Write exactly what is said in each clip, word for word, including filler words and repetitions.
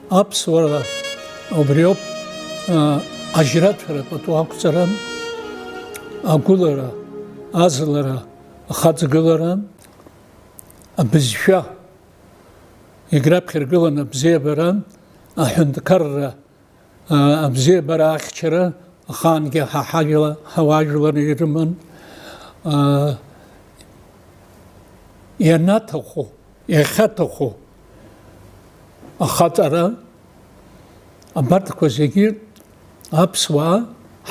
Аԥсуара убриоуп, ажьрацәара пату ақәҵара, агәылара, азлара, ахаҵгылара, абызшәа, егьраԥхьа иргыланы абзиабара, аҳәынҭқарра, абзиабара ахьчара, ахаангьы ҳа ҳажәла-, ҳауаажәлар ирыман. Ианаҭаху, иахьаҭаху ахаҵара, абарҭқәа зегьы аԥсуаа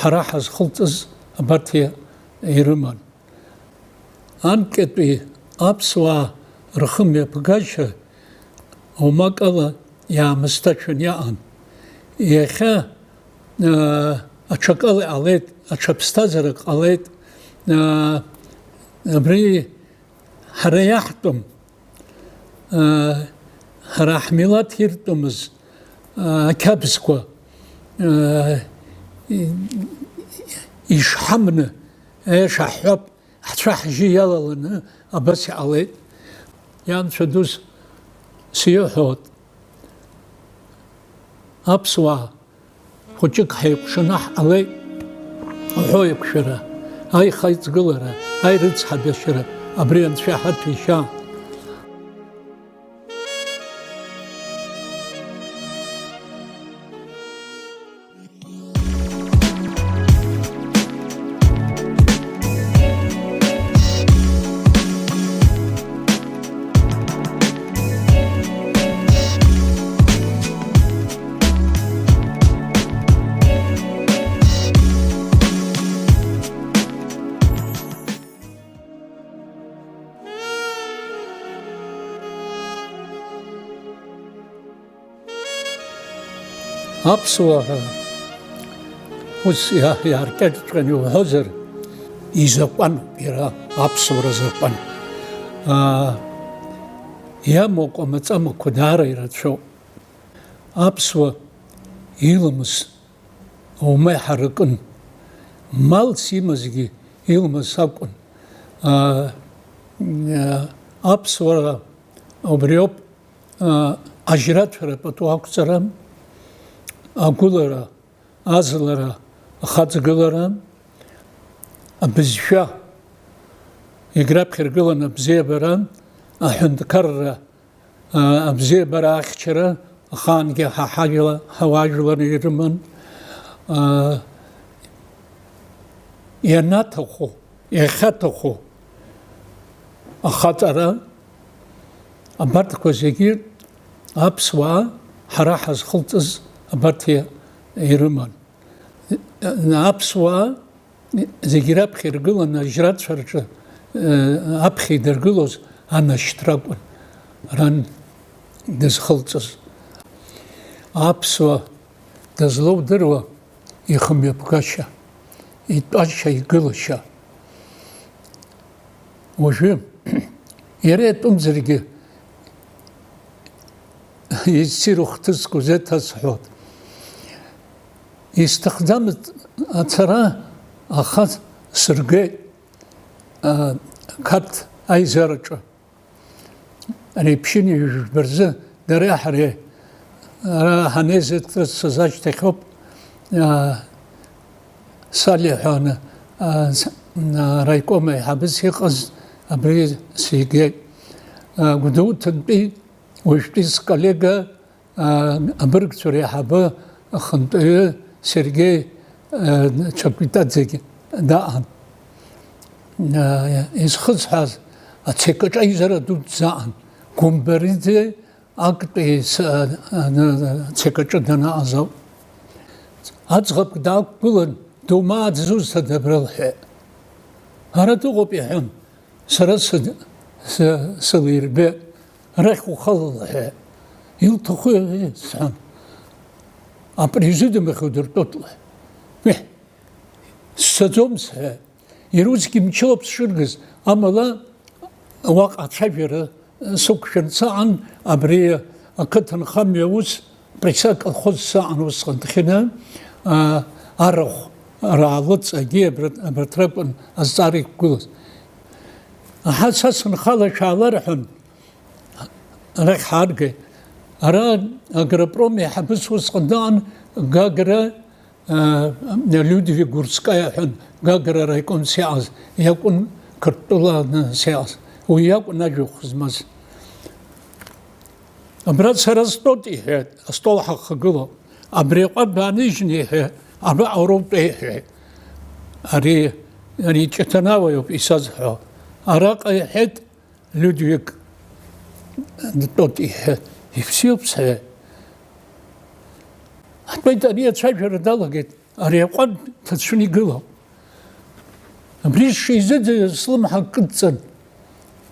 ҳара ҳазхылҵыз абарҭ ирыман. Анкьатәи аԥсуаа рхымҩаԥгашьа оумак ала иаамысҭашәан иаан. Иахьа, аа, аҽакала иҟалеит, аҽа ԥсҭазаара ҟалеит. Аа, абри ҳара иаҳтәым, аа, ҳара ҳмилаҭ иртәымыз, аа, ақьабзқәа, аа, и-, ишҳамны, аиаша ҳҳәап, ҳцәа-ҳжьы иалаланы абас иҟалеит. Ианцәа дус сиҳәоит, аԥсуаа хәыҷык ҳаикәшаны ҳҟалеит, аҳәоу еиқәшәара, аихаҵгылара, аирыцҳабашьара, абри Анцәа иҳаҭәеишьа. Аԥсуаа ҳәа ус иа-, иааркьаҿҵәҟьаны иуҳәозар, изакәануп иара, аԥсуара закәан. Аа, иамоу акәамаҵамақәа даара ирацәоуп. Аԥсуа иламыс аума иҳаракын. Малс имазгьы илмыс акәын. Аа, аа, аԥсуара убриоуп, аа, ажьрацәара пату ақәҵара, агәылара, азлара, ахаҵгылара, абызшәа, егьраԥхьа иргыланы абзиабара, аҳәынҭқарра, аа, абзиабара ахьчара ахаангьы ҳа ҳажәла-, ҳауаажәлар ирыман. Аа, ианаҭаху, иахьаҭаху ахаҵара, абарҭқәа зегьы аԥсуаа ҳара ҳазхылҵыз абарҭ и-, ирыман. Аԥсуаа зегьы раԥхьа иргыланы ажьрацәа рҿы, э, аԥхьа идыргылоз анашьҭра акәын ран дызхылҵыз. Аԥсуа дызлоудыруа ихымҩаԥгашьа, итәашьа, игылашьа. Уажәы иара иатәымзаргьы, иссиру хҭыск узеиҭасҳәоит. Исҭахӡамызт ацара, аха сыргеит, а, Қарҭ аизараҿы. Ари ԥшьынҩажәи жәба рзы дареи ҳареи ара ҳанеизыҭрыццаз ашьҭахьоуп, а, Салиҳәа, а, с-, а, араиком аиҳабыс иҟаз абри сигеит. А, Гәдоуҭантәи уажәтәи сколлега, аа, абыргцәа реиҳабы ахантәаҩы Сергеи, аа, Чақәитаӡегьы даҟан. Аа, изхысҳәааз ацекаҿ аизара дуӡӡа аҟан. Гәымбариӡе актәи с-, аа, ацекаҿы данаҟаз ауп. Аӡӷаб даақәгылан, думааӡ зусҭада абра лҳәеит. Ара дыҟоуп, иҳәон. Сара сы-, сы-, сылирбеит, арахь ухала лҳәеит. Илҭаху иаҳәеит, сҳәан. Апрезидиум ахь удыртәоит лҳәеит. Еҳ, сцаӡом сҳәеит. Иара усгьы мчылоуп сшыргаз, амала уаҟа ацәажәара сықәшәан саан, абри ақыҭанхамҩа ус Присак колхоз саан усҟан дхьаны, аа, арахә, раалыҵ, агьи абра-, абарҭ ракәын азҵаара иқәгылаз. Аҳа, са сынхала шәаалар ҳәан, арахь ҳааргеит. Ара агропром еиҳабыс усҟан дыҟан, Гагра, а, Людвиг Гурскаиа ҳәа Гагра араикомс иааз иакәын, Қырҭтәыла аныс иааз. Уи иакәын ажәахә змаз. Абра сара стәот, иҳәеит, астол ҳахагылоуп. Абри аҟәардә ааныжьны, иҳәеит, абаҟа уроутәа, иҳәеит. Ари, ари Ҷаҭанауаҩуп исазҳәо. Араҟа, иҳәеит, Людвиг дтәот, иҳәеит, ибзиоуп, сҳәеит. Ҳтәеит, ари ацәажәара далагеит. Ари аҟәардә ҭацәны игылоуп. Абри сшизыӡырҩыз слымҳа кыдҵан.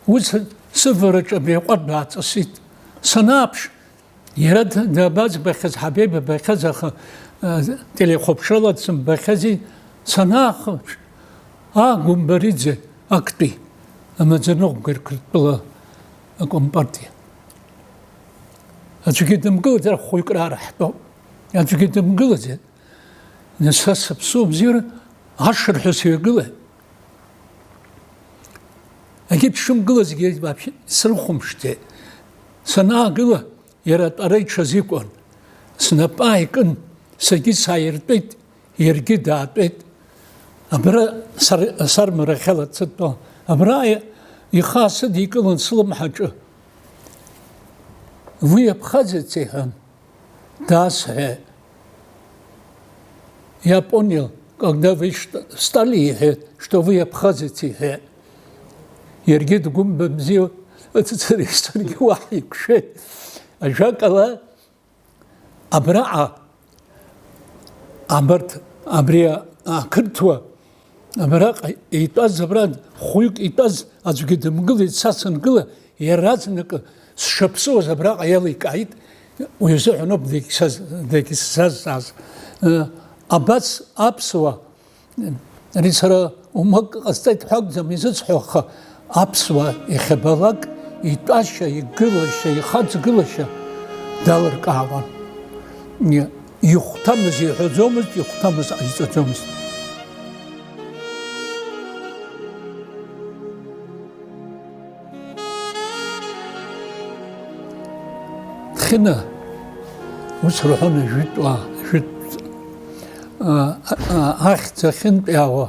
Ус сывараҿы абри аҟәардә ааҵысит. Санааԥш, иара д-, дабазбахьаз, ҳабеибабахьаз, аха, а, телехәаԥшрала дсымбахьази, санаахәаԥш, аа, Гәымбариӡе актәи амаӡаныҟәгаҩ Қырҭтәыла акомпартиа. Аӡәгьы дымгылаӡар, хәҩык раара ҳтәоуп. Аӡәгьы дымгылаӡеит. Нас са сыԥсуа бзиара ашырҳәа сҩагылеит. Егьи дшымгылазгьы вообще срыхәамԥшӡеит. Санаагыла, иара атәара иҽазикуан. Снапы ааикын, саргьы сааиртәеит, иаргьы даатәеит. Абра сар-, сармарахьала дсыдтәалан. Абра ихы аасыдикылан слымҳаҿы. Вы абхазец, иҳәан. Дасҳәеит. Я понял, когда вы ст-, встали, иҳәеит, что вы абхазец, иҳәеит. Иаргьы дгәымбамзи, саргьы уаҳа иқәшәеит. Ажәакала, абраҟа, абарҭ, абри ақырҭуа, абраҟа итәаз, абра хәҩык итәаз аӡәгьы дымгылеит, са сангыла, иаразнакы сшаԥсуаз абраҟа иаликааит, уи азыҳәаноуп дагьсаз-, дагьсзазҵааз. Э, абас аԥсуа, ари сара умак ҟасҵеит ҳәа акәӡам изысҳәо, аха аԥсуа иахьабалак итәашьа, игылашьа, ихаҵгылашьа далыркаауан. Ихәҭамыз иҳәаӡомызт, ихәҭамыз ҟаиҵаӡомызт. Ҭхьына, ус рҳәон ажәытәуаа, ажәытә, а, а, ахьӡ ахьынтәиаауа,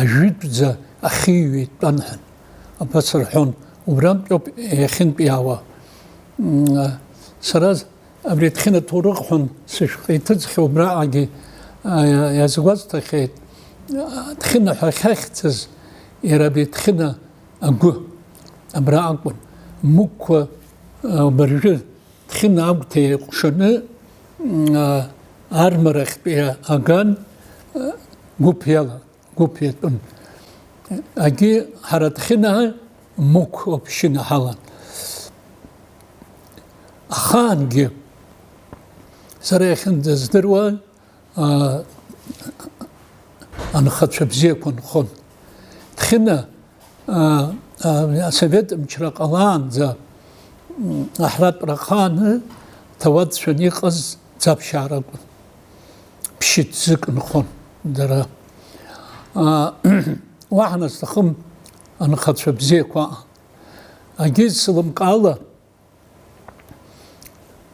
ажәытәӡа ахьыҩуа итәан ҳәа. Абас рҳәон, убрантәоуп иахьынтәиаауа. М, а, сара з-, абри Ҭхьына ҭоурых ҳәа сышәҟәы иҭыҵхьоу убраҟагьы, а, иазгәасҭахьеит. А, Ҭхьына ҳәа ахьахьӡыз, иара абри Ҭхьына агәы абра акәын. Мықәқәа, а, абыржәы Ҭхьына агәҭа еиҟәшаны, м, а, армарахьтәи аган, а, гәыԥ иала, гәыԥ иатәын. Агьи ҳара Ҭхьына Мықә аԥшьына ҳалан. Ахаангьы сара иахьынӡаздыруа, а, анхацәа бзиақәа нхон. Ҭхьына, а, а, асовет мчра ҟалаанӡа, м, аҳратәра ахааны ҭауадцәаны иҟаз Ӡаԥшьаа ракәын. Ԥшьыӡык нхон дара. А, уаҳа насҭахым анхацәа бзиақәа. Агьи сылымкаала,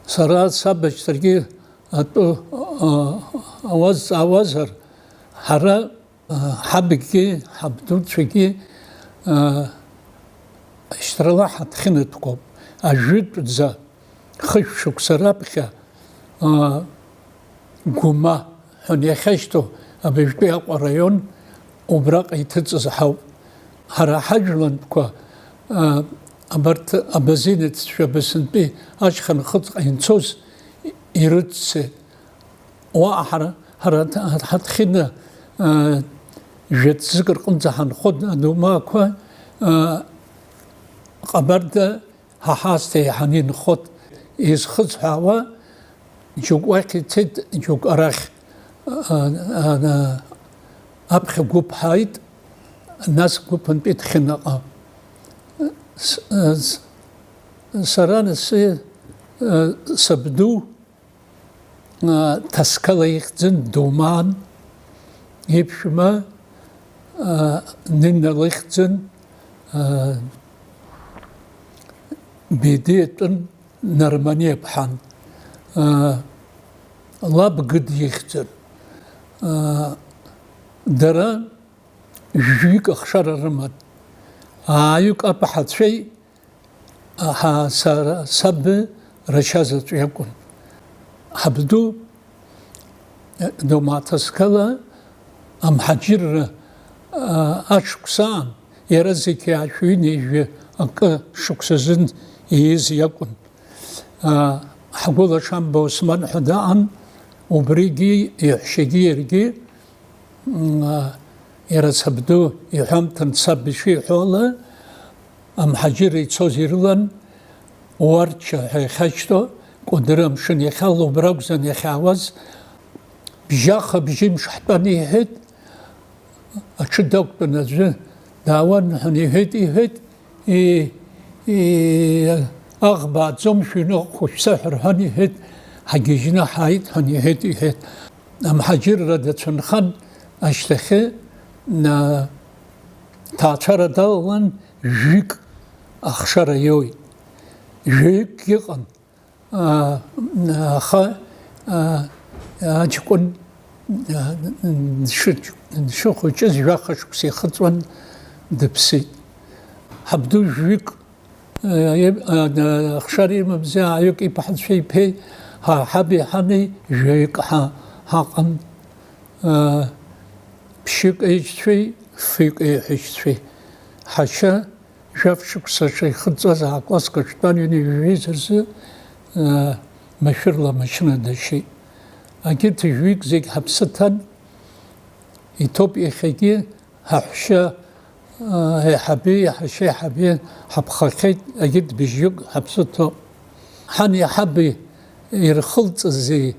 сара сабаџь саргьы атәы, а, ауазҵаауазар, ҳара, а, ҳабгьы, ҳабдуцәагьы, а, шьҭрала ҳаҭхьынатәқәоуп. Ажәытәӡа хышә шықәса раԥхьа, а, Гәыма ҳәа иахьашьҭоу абыжәтәи Аҟәа араион убраҟа иҭыҵыз ҳауп. Ҳара ҳажәлантәқәа, а, абарҭ абазинеццәа Абасынтәи ашьха нхыҵҟа инцоз ирыццеит. Уаҟа ҳара, ҳара ҳаҭхьына, а, жәа-ҵәык рҟынӡа ҳанхо адумаақәа, а, Ҟабарда ҳа ҳаасҭа еиҳаны инхот, изхыҵҳәаауа, џьоук уахь ицеит, џьоук арахь, а, а, а, аԥхьа гәыԥ ҳааит, нас гәыԥынтәи Ҭхьынаҟа. С-, а, с-, сара нас, а, сабду, а, Ҭасқала ихьӡын, Думан, иԥшәма, а, Нина лыхьӡын, а, Беди атәын, Нарманиа ԥҳан, лаб Гыд ихьӡын. Дара жәҩык ахшара рыман. Ааҩык аԥаҳацәеи, ҳа-, сара, саб рашьа заҵә иакәын. Ҳабду Домаҭасқала амҳаџьырра, а, ашықәсаан, иара зегь ашәи ҩынҩажәи акы шықәсазын ииз иакәын. А, ҳгәыла Шамба Осман ҳәа даҟан, убригьы иаҳәшьагьы иаргьы, м, а, иара сабду иҳәамҭан саб ишиҳәо ала, амҳаџьырра ицоз ирылан, Уарча ҳәа иахьашьҭоу Кәыдры амшын иахьалоу убра акәзан иахьаауаз, бжьаха бжьымш ҳтәан иҳәеит, аҽы дақәтәан аӡәы даауан ҳәа иҳәеит, иҳәеит, и-, и-, аӷба ааӡом шәыҩныҟа шәца ҳәа рҳәан иҳәеит, ҳагьежьны ҳааит ҳәа иҳәеит, иҳәеит. Амҳаџьырра дацәынхан ашьҭахьы, на-, ҭаацәара далалан, жәҩык ахшара иоуит. Жәаҩык иҟан, аа, аха, аа, аҷкәын, аа, дшы-, дшыхәыҷыз жәаха шықәса ихыҵуан, дыԥсит. Ҳабду жәҩык, аа, им-, аа, ахшара имамзи, ааҩык иԥҳацәеи иԥеи, ҳа, ҳаби ҳани жәаҩык ҳа-, ҳаҟан, аа, ԥшьҩык аиҿцәеи, фҩык аиҳәшьцәеи. Ҳашьа Жәаф шықәса шихыҵуаз аакласск аҿтәан ҩынҩажәи жәаҩа рзы, аа, машәырла амашьына дашьит. Агьырҭ жәаҩык зегь ҳаԥсы ҭан, иҭоуп иахьагьы ҳаҳәшьа, аа, еиҳаби, ҳашьа еиҳаби ҳаԥхахьеит, агьырҭ быжьҩык ҳаԥсы ҭоуп. Ҳани ҳаби ирхылҵызи,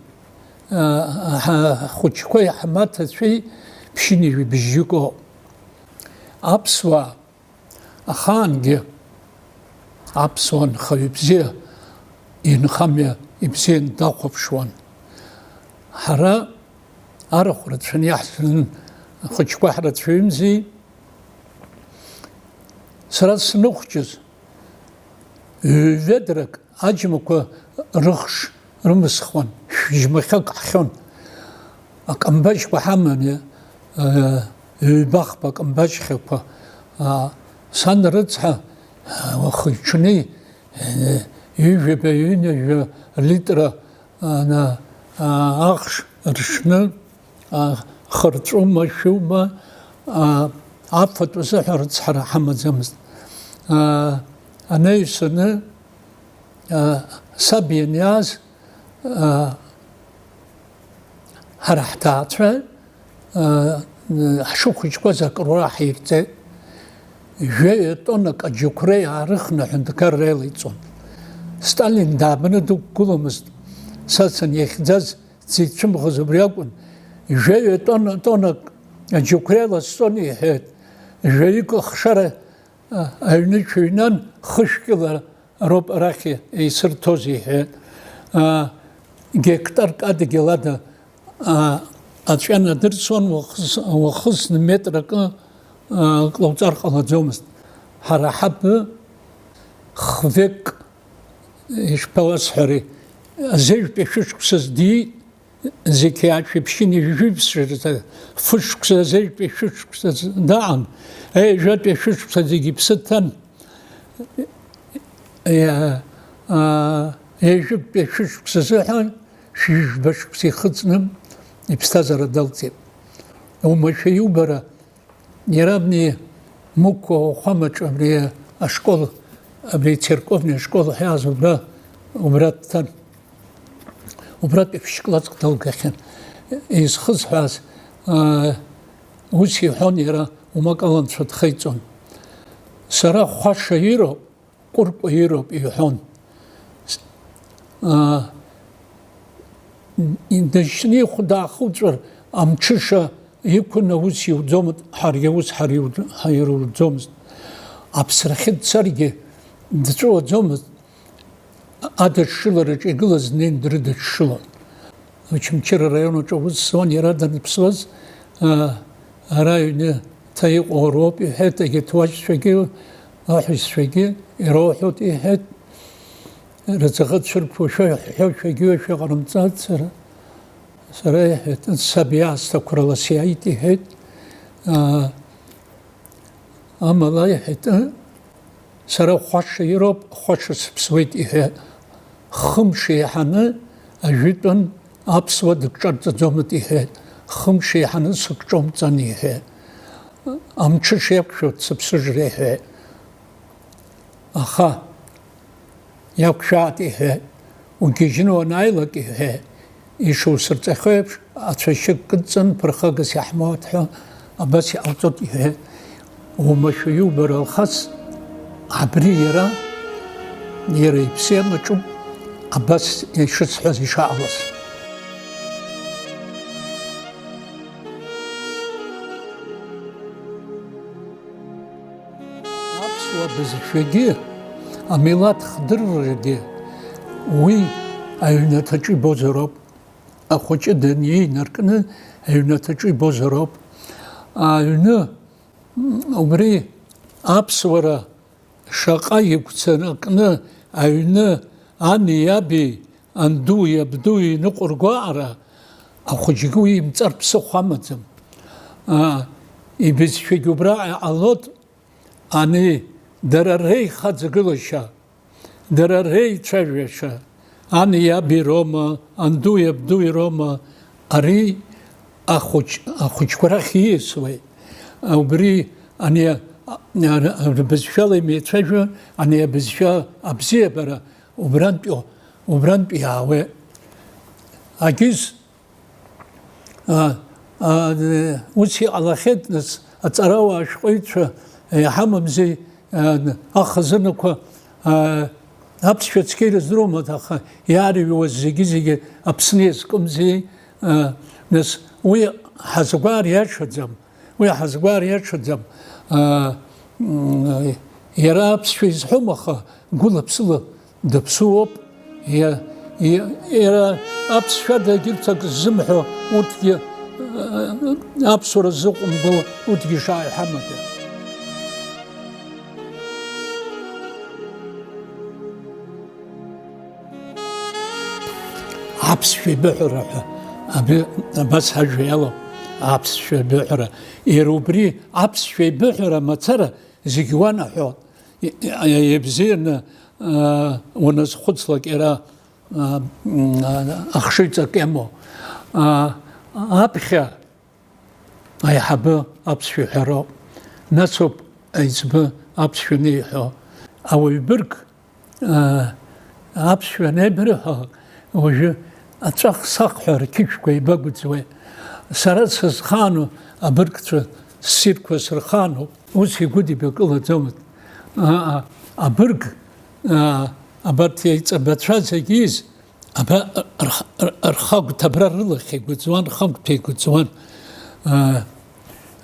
аа, ҳа-, ҳхәыҷқәеи ҳмаҭацәеи ԥшьынҩажәи быжьҩык ауп. Аԥсуаа Ахаангьы аԥсуа нхаҩы бзиа, инхамҩа ибзиан дахәаԥшуан. Ҳара арахә рацәаны иаҳзын, ахәыҷқәа ҳрацәаҩымзи. Сара сныхәҷыз, ҩ-ведрак аџьмақәа рыхш рымысхуан, шәыжьмахьак ҳхьон. Акамбашьқәа ҳаман, э, ҩбахба акамбашьхьақәа, а, сан рыцҳа, а, уахи-ҽни, э, ҩажәаба, ҩынҩажәа литра, а, на, а, ахш ршны, а, хырҵәума, шәума, а, афатә азыҳәа рыцҳара ҳамаӡамызт. А, анаҩсаны, а, саб ианиааз, а, ҳара ҳҭаацәа, а, ҳшыхәыҷқәаз акрура ҳирҵеит. Жәаҩа тоннак аџьықәреи аарыхны аҳәынҭқарра еилеиҵон. Сталин даабаны дықәгыламызт, са санихьӡаз дзицәымӷыз убри акәын. Жәаҩа тонна, тоннак аџьықәреи ласҵон иҳәеит. Жәаҩык ахшара, а, аҩны шәыҩнан, хышә кьыла роуп арахь еисырҭоз, иҳәеит. Аа, гектарк адгьыл ада, аа, аҵәа надырсуан, уахыс-, уахысны метракы, аа, клауҵар ҟалаӡомызт. Ҳара ҳаб хвек, ишԥауасҳәари, азеижәтәи шәышықәсаз диит, Зқьи аҽеиԥшьын ижәжәи ԥшьышықәса, фышықәса азеижәтәи шәышықәса даан, ежәатәи шәышықәса зегьы иԥсы ҭан. Е, а, ежәытәи шәышықәса азыҳәан шәыжәба шықәса ихыҵны иԥсҭазаара далҵит. Оумашәа иубара Иара абни Мықә ауахәамаҿ абри ашкол, абри церковный ашкол ҳәа иааз убра, убра дҭан. Убратәи фышькылаҵәҟьа далгахьан. Изхысҳәааз, аа, ус иҳәон иара, умак аланцәа дхеиҵон. Сара хәаша ироуп, Кәыркәа ироуп иҳәон. Аа, дышьны ихәы даахылҵәар, амҽыша иқәын аус иуӡомызт, ҳаргьы аус ҳара иуд-, ҳара ируӡомызт. Аԥсрахьы дцаргьы дҵәыуаӡомызт, адыҽҽылараҿы игылаз днеин дрыдыҽҽылон. Очамчыра араион аҿы аус зуан иара даныԥсуаз, аа, ара аҩны ҭа иҟоу роуп, иҳәеит, егьырҭ уаҩцәагьы, аҳәызцәагьы ироуҳәоит, иҳәеит. рыӡӷа цәырԥуашәа, ҳәошәагьы-ҩашәа ҟарымҵац сара. Сара, иҳәеит, саб иаасҭа қәрала сиааит, иҳәеит. Аа, амала, иҳәеит, сара хәаша ироуп, хәаша сыԥсуеит, иҳәеит. Хымш еиҳаны ажәытәан аԥсуа дыкҿарҵаӡомызт, иҳәеит. Хымш еиҳаны сыкҿомҵан, иҳәеит. Амҽыш иақәшәоит сыԥсыжра, иҳәеит. Аха иақәшәааит, иҳәеит, угьежьны уанааилак, иҳәеит, ишусырҵахьоу еиԥш, ацәашьы кыдҵан ԥырхагас иаҳмоуит ҳәа, абас иҟауҵоит, иҳәеит, уамашәа иубар, Алхас, абри иара, иара иԥсы иамаҿуп, абас ишысҳәаз ишаауаз. Аԥсуа бызшәагьы, амилаҭ хдыррагьы уи аҩнаҭаҿы ибозароуп. Ахәыҷы даниеинаркны аҩнаҭаҿы ибозароуп. Аҩны, убри аԥсуара шаҟа игәцаракны аҩны ани иаби, андуи абдуи иныҟәырго аҟара, ахәыҷгьы уи имҵар ԥсыхәа амаӡам. Аа, ибызшәагь убра иҟалоит, ани дара реихаҵгылашьа, дара реицәажәашьа, ани иаби роума, андуи абдуи роума, ари ахәыҷ-, ахәыҷқәа рахь ииасуеит. Убри ани, а, а, рбызшәала имеицәажәо, ани абызшәа абзиабара убрантәи, убрантәи иаауеит. Агьыс, а, а, ус иҟалахьеит, нас, аҵарауаа ашәҟәыҩҩцәа иҳамамзи, а, ахазынақәа, а, аԥсшәа цқьа ирыздыруамызт, аха иаарыҩуаз зегьы-зегьы Аԥсны иазкымзи, а, нас, уи ҳазгәаар иашаӡам. Уи ҳазгәаар иашаӡам, аа, м, иара аԥсшәа изҳәом, аха гәыла-ԥсыла даԥсуоуп. Иа-, иа-, иара аԥсшәада егьырҭ ак ззымҳәо урҭгьы, аа, аԥсуара ззыҟәымго урҭгьы шааиҳамада. Аԥсшәа еибыҳәара ҳәа абри абас ажәа иалоуп, аԥсшәа еибыҳәара. Иара убри аԥсшәа еибыҳәара мацара зегь уанаҳәо, и-, и-, ибзианы, аа, уаназхәыцлак иара, аа, м, ахшыҩҵак иамоу. Аа, аԥхьа аиҳабы аԥсшәа иҳәароуп. Насоуп аиҵбы аԥсшәа аниҳәо. Ауаҩ бырг, аа, аԥсшәа анеибырҳәалак, уажәы аҵәах-сахҳәа рқьышәқәа еибагәӡуеит. Сара сызхаану абыргцәа ссирқәа сырхааноуп. Ус игәыдибакылаӡомызт. Аа, абырг, аа, абарҭ еиҵбацәа зегьы из, Аба, рх-, р-, рхагәҭа абра рылахь игәыӡуан, рхагәҭа игәыӡуан. Аа,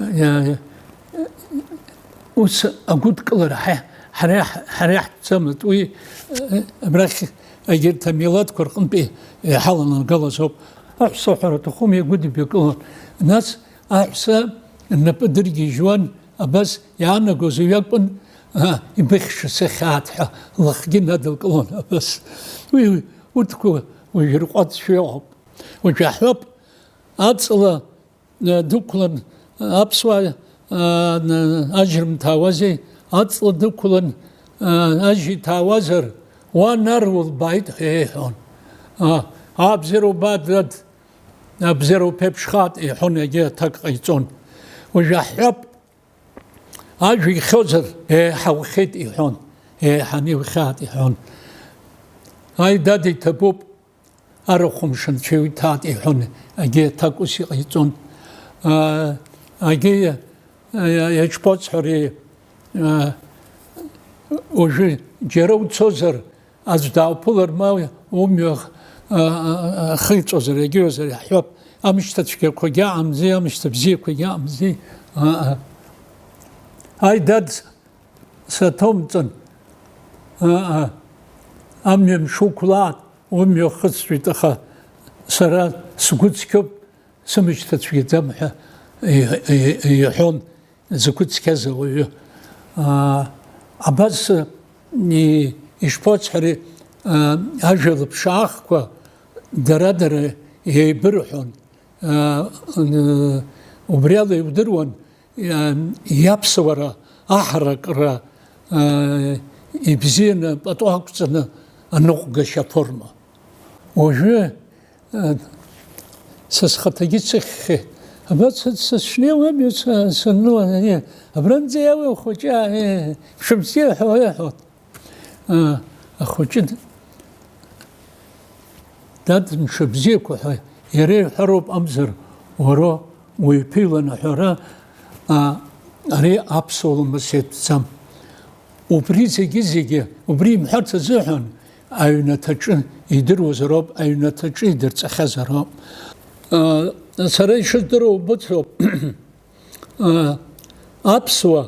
иа-, ус агәыдкылара ҳа-, ҳара иаҳ-, ҳара иаҳтәӡамызт. Уи, э, абрахь егьырҭ амилаҭқәа рҟынтәи иҳаланагалаз ауп. Аҳәса ҳәара аҭахума, игәыдибакылон. Нас аҳәса рнапы дыргьежьуан, абас иаанагоз уи акәын, аа, ибыхьша сыхьаат ҳәа лыхгьы надылкылон абас. Уи, уи Урҭқәа уажә рҟәаҵшәа ыҟоуп. Уажә аҳәоуп, аҵла, э, дықәлан, аԥсуаа, э, н-, ажьрымҭаауазеи, аҵла дықәлан, э, ажь иҭаауазар, уа нар улбааит ҳәа иҳәон. А, абзиара убааит, дад, абзиара уԥеиԥшхааит, иҳәон, егьи аҭак ҟаиҵон. Уажә аҳәоуп, ажәа ихьозар, еиҳа ухьеит иҳәон, еиҳаны иухьаат иҳәон. Аи, дад, иҭабуп, арахә мшынцәа иуҭаат иҳәон, егьи аҭак ус иҟаиҵон. Аа, егьи, а, иаҿбоз ҳәа ари, а, уажәы џьара уцозар, Аӡә даауԥылар, ма умҩа, а, а, ахиҵозар, егьиозар иаҳҳәап, амшьҭацәгьақәагьы аҟамзи, амшьҭа бзиақәагьы аҟамзи. А, а. Аи, дад, саҭоумҵан. А, а. Амҩа мшуқәлаат, умҩа хысҵәеит, аха сара сгәы цқьоуп, сымышьҭацәгьаӡам ҳәа и-, и-, иҳәон. Закәытә цқьаз ауаҩы. Аа, абас, и-, ишԥоцҳари, Ажәа лыԥшаахқәа дара-дара еибырҳәон. Убри ала иудыруан иаԥсуара аҳаракра ибзианы пату ақәҵаны аныҟәгашьа аформа. Уажәы са схаҭагьы сыхьхьеит. Абра сышнеиуа амҩа саннылан, абранӡа иауеи ахәыҷы, шәыбзиа ҳәа иаҳәон. Ахәыҷы, дад, мшыбзиақәа ҳәа иара иҳәароуп, амзар уара уиԥылан аҳәара, ари аԥсуа ламыс иатәӡам. Убри зегьы-зегьы, убри имҳәарц азыҳәан аҩнаҭаҿы идыруазароуп, аҩнаҭаҿы идырҵахьазароуп. Сара ишыздыруа убыцоуп, аԥсуа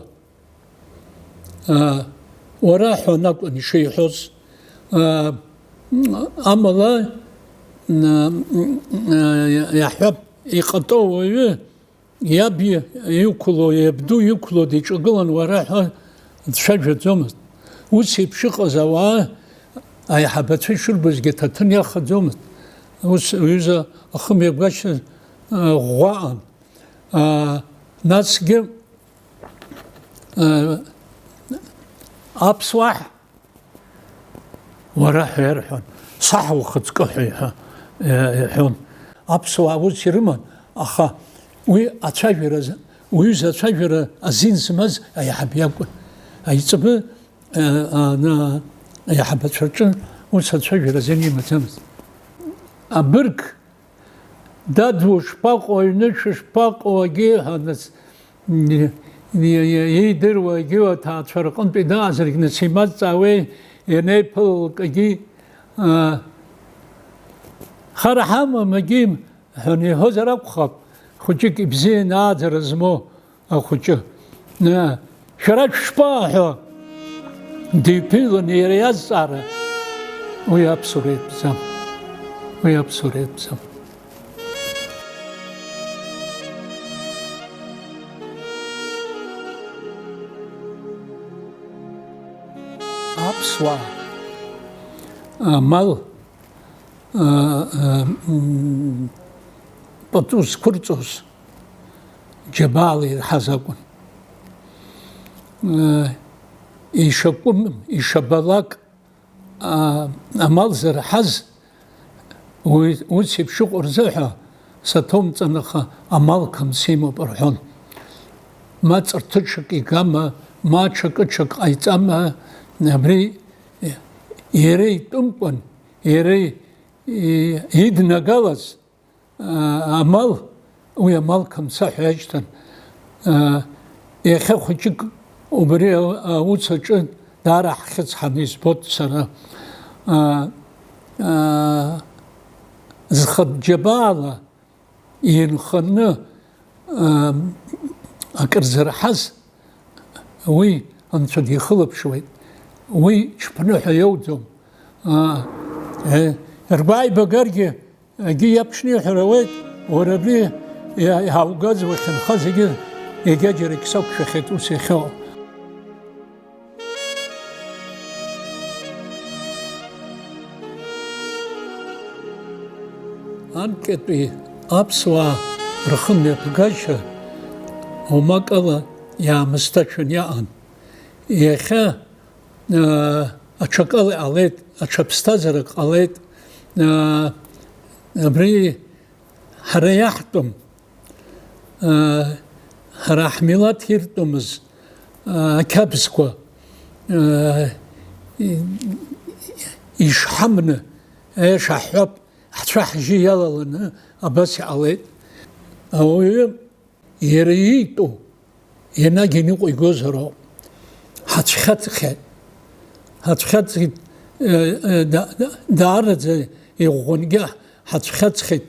уара ҳәа акәын ишиҳәоз. Амала, иаҳҳәап, иҟатәоу ауаҩы иаб иқәло, иабду иқәло диҿагылан уара ҳәа дцәажәаӡомызт. Ус еиԥш иҟаз ауаа аиҳабацәа ишырбозгьы аҭаҭын иахаӡомызт. Ус аҩыза ахымҩаԥгашьа ӷәӷәаан. Насгьы аԥсуаа уара ҳәа иарҳәон, саҳ ухаҵкы ҳәа иҳәа-, иҳәон. Аԥсуаа ус ирыман, аха уи ацәажәара, уҩыза ацәажәара азин змаз аиҳаб иакәын. Аиҵбы, ана, аиҳабацәа рҿы ус ацәажәара азин имаӡамызт. Абырг, дад, ушԥаҟоу, аҩны шәышԥаҟоу, агьи ҳәа, нас, иидыруа агьи аҭаацәа рҟынтәи даазаргь, нас, имазҵаауеи, ианеиԥылалак агьи, хара ҳамам агьи ҳәа иҳәозар акәхап, хәыҷык ибзианы ааӡара змоу ахәыҷы. Шәара шәышԥаҳәо? Диԥылон иара иазҵаара. Уи аԥсуара иатәӡам. Уи аԥсуара иатәӡам. Аԥсуаа амал, пату зқәырҵоз џьабаала ирҳаз акәын. Ишакәым, ишабалак, амал зырҳаз, уи, ус еиԥш иҟоу рзыҳәа саҭоумҵан, аха амал қамс имоуп рҳәон. Ма ҵарҭыҽак игама, ма ҽакы-ҽак ҟаиҵама, абри иара итәымкәан, иара и-, иднагалаз, амал, уи амал қамса ҳәа иашьҭан. Иахьа хәыҷык убри аус аҿы даара ҳхьыӡ ҳаны избоит сара. Зхатә џьабаала инханы акыр зырҳаз, уи Анцәа дихылаԥшуеит. Уи ҽԥныҳәа иоуӡом. Ргәааибагаргьы Егьи иаԥшны иҳәара ауеит, уара абри иа-, иааугаз уахьынхаз зегьы егьаџьарагь сақәшәахьеит ус иахьоу. Анкьатәи аԥсуаа рхымҩаԥгашьа омакала иаамысҭашәан иаан. Иахьа, аа, аҽакала иҟалеит, аҽаԥсҭазаара ҟалеит. Аа, абри ҳара иаҳтәым, аа, ҳара ҳмилаҭ иртәымыз, аа, ақьабзқәа, аа, и-, ишҳамны, аиаша ҳҳәап, ҳцәа-ҳжьы иалаланы абас иҟалеит. Ауаҩы Иара иитәу, ианагь иныҟәигозароуп. Ҳацәхьаҵхьеит. Ҳацәхьаҵхьеит, э, э, да-, да-, даараӡа иӷәӷәангьы ҳацәхьаҵхьеит.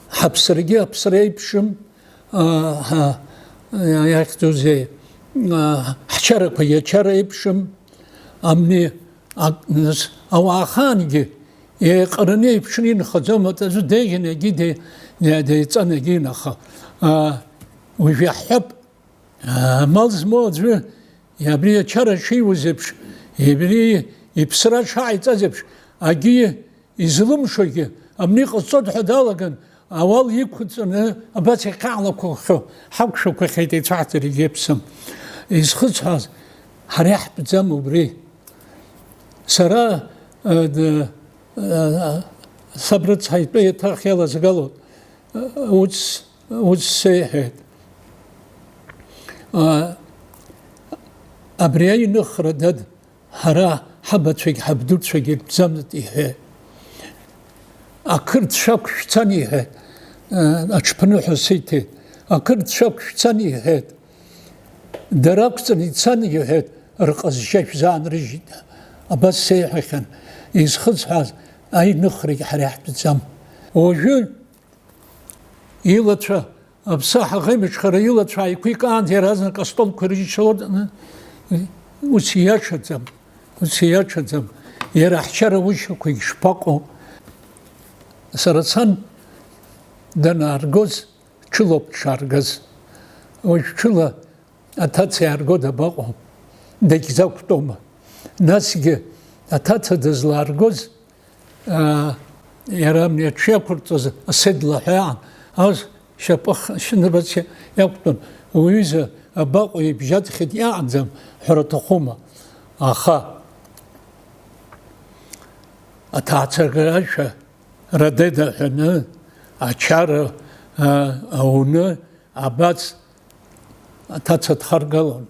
Ҳаԥсрагьы аԥсра еиԥшым, а, ҳа-, иахьӡузеи, а, ҳчарақәагьы ачара еиԥшым, амни, ак-, нас, ауаа ахаангьы еиҟараны еиԥшны инхаӡом, аӡәы деиӷьын, егьи де-, де-, деиҵан, егьи, аха, а, уажә иаҳҳәап, а, амал змоу аӡәы, абри ачара шиуз еиԥш, абри иԥсра шааиҵаз еиԥш, Агьи излымшогьы абни ҟазҵоит ҳәа далаган, ауал иқәҵаны абас иахьаалақәахьоу ҳақәшәақәахьеит еицәаҳҵарагьы иаԥсам. Изхысҳәааз, ҳара иаҳтәӡам убри. Сара, э, д-, э, саб рыцҳа итәы еиҭах иалазгалоит, э, ус, ус сеиҳәеит. Э, абри аиныхра, дад, ҳара ҳабацәагь ҳабдуцәагь иртәӡамызт, иҳәеит. Ақырҭцәа ақәшәцан, иҳәеит, э, аҽԥныҳәа сиҭеит. Ақырҭцәа ақәшәцан, иҳәеит. Дара ақәҵаны ицан, иҳәеит, рҟазшьа шәзаанрыжьит. Абас сеиҳәахьан, изхысҳәааз аиныхрагь ҳара иаҳтәӡам. Уажәы илацәа, аԥсаҳа ӷемыҽхара илацәа ааиқәикаанӡа иаразнак астолқәа ирыжьшьалоит, ус ииашаӡам, ус ииашаӡам. Иара ҳчара ушьақәагь шԥаҟоу? Сара сан данааргоз, ҽылоуп дшааргаз. Уажә ҽыла аҭаца иаарго дабаҟоу? Дагьзақәтәома? Насгьы аҭаца дызлааргоз, аа, иара амни аҽы иақәырҵоз аседла ҳәа иаан, ас шьапы х-, шьныбац иақәтәан, уҩыза абаҟоу, ибжьаӡхьеит иаанӡам ҳәара аҭахума? Аха аҭаацәа рашәа радеда ҳәаны, ачара, аа, ауны, абац аҭаца дхаргалон.